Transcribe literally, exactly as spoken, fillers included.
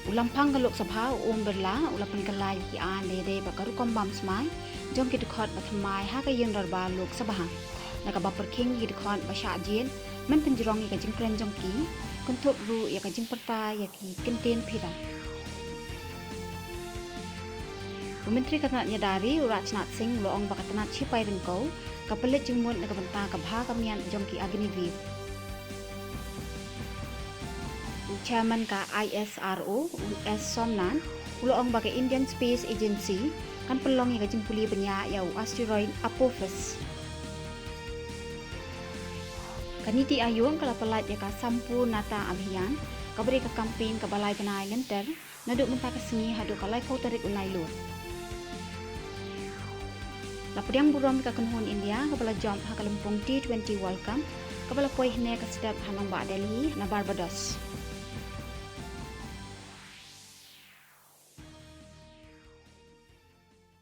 U Lamphang ka Lok Sabha u Om Birla u la pynkylla ïa ki aiñ lehse bad ka rukom bam smai jong ki dkhot ba thymmai ha ka ïing dorbar Lok Sabha, da kaba pyrkhing ïa ki dkhot ba shah jied, ban pynjrong ïa ka jingkren jong ki, kynthup ruh ïa ka jingpyrta ïa ki kyntien phira. U Myntri ka tnat ïada ri u Rajnath Singh u la ong ba ka tnat shipai ryngkew ka pynleit jingmut na ka bynta ka bha ka miat jong ki Agniveer. U Chairman ka I S R O u S Somnath u la ong ba ka Indian Space Agency kan pynlong ïa ka jingpule bniah ïa u asteroid Apophis. Ka NITI Aayog ka la pyllait ïa ka Sampoornata Abhiyan, kaba dei ka campaign kaba lai bnai lynter, naduh mynta ka sngi haduh ka laiphew tarik u Nailur. La pdiang burom ïa ka kynhun India kaba la jop ha ka lympung T twenty World Cup, kaba la poi hynne ka step ha nongbah Delhi na Barbados.